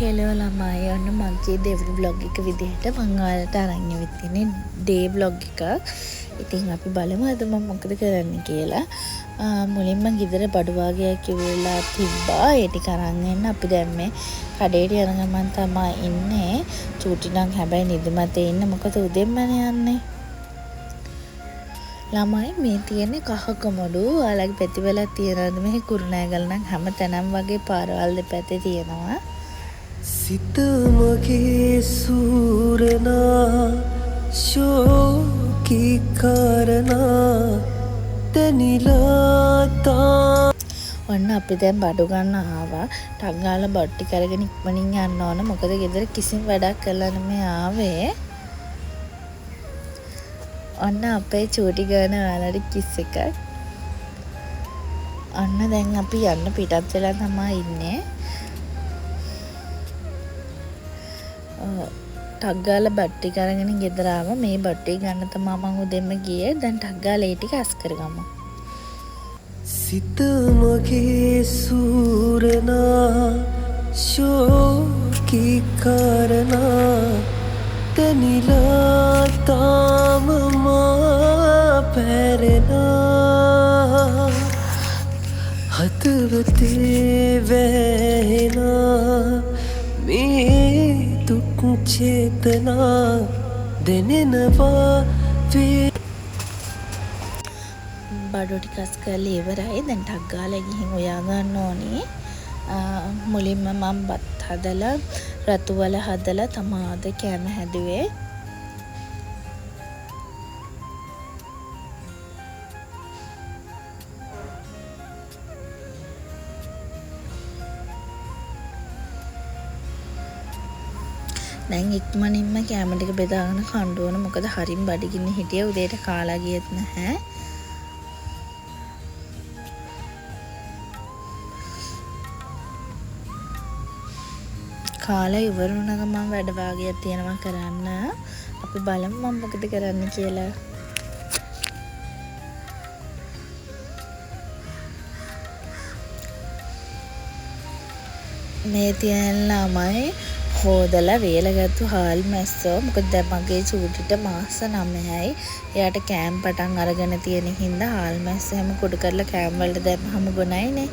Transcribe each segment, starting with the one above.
Hello ළමයි, ඔන්න මගේ දෙවනි ව්ලොග් එක විදිහට මං ඔයාලට අරන් ඇවිත් ඉන්නේ ඩේ ව්ලොග් එකක්. ඉතින් අපි බලමු අද මං මොකද කරන්නේ කියලා. මුලින්ම ගෙදර බඩු වගයක් ඉවරලා තිබ්බා. ඒ ටික අරන් එන්න අපි දැන් මේ කඩේට යන ගමන් තමා ඉන්නේ. චූටි නම් හැබැයි නිදිමතේ ඉන්නේ, මොකද උදෙන්මනේ යන්නේ. ළමයි, මේ තියෙන්නේ කහ කොමඩු. ඔයාලගේ පැතිවලක් තියෙනවද මෙහි? කුරුණෑගල නම් හැම තැනම වගේ පාරවල් දෙපැත්තේ තියෙනවා. සිත මගේ සූරනා ශෝකී කාරණා තැනිලා තා. ඔන්න අපි දැන් බඩු ගන්න ආවා. ටක් ගාලා බඩු ටික අරගෙන ඉක්මනින් යන්න ඕන. මොකද ගෙදර කිසිම වැඩක් කරලා නෙමෙයි ආවේ. ඔන්න අපේ චූටි ගාන ඔයාලට කිස් එකක්. ඔන්න දැන් අපි යන්න පිටත් වෙලා තමා ඉන්නේ. ටක් ගාලා බඩු ටික අරගෙන ගෙදර ආවා. මේ බඩු ටික ගන්න තමා මං උදෙන්ම ගියේ. දැන් ටක් ගාලා ඒ ටික අස් කරගමු. සිත මගේ සූරනා ශෝකී කාරණා තැනිලා තාම මා පැරෙනා, හදවතේ වැහෙනා මේ දුක් චේතනා දැනෙනවා වේ. බඩු ටික අස් කරලා ඉවරයි. දැන් ටක් ගාලා ගිහින් උයා ගන්න ඕනේ. මුලින්ම මං බත් හදලා රතු වල හදලා තමා අද කෑම හැදුවේ. දැන් ඉක්මනින්ම කෑම ටික බෙදාගෙන කන්න ඕන. මොකද හරිම බඩගින්න හිටියේ, උදේට කාලා ගියෙත් නැහැ. කාලා ඉවර වුණ ගමන් වැඩ වාගයක් තියෙනවා කරන්න. අපි බලමු මම මොකද කරන්න කියලා. මේ තියෙන ළමයි හෝදලා වේලගත්තු හාල් මැස්සෝ. මොකද දැන් මගේ චූටිට මාස 9යි. එයාට කෑම පටන් අරගෙන තියෙන හින්දා හාල් මැස්ස හැම කුඩු කරලා කෑම වලට දැම්මහම ගුණයිනේ.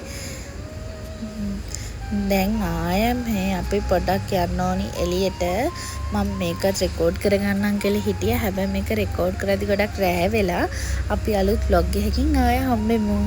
දැන් ආයෙ මේ අපි පොඩක් යන්න ඕනි එළියට. මම මේකත් රෙකෝඩ් කරගන්නම් කියලා හිටියා. හැබැයි මේක රෙකෝඩ් කරද්දි ගොඩක් රෑ වෙලා. අපි අලුත් ව්ලොග් එකකින් ආයෙ හම්බෙමු.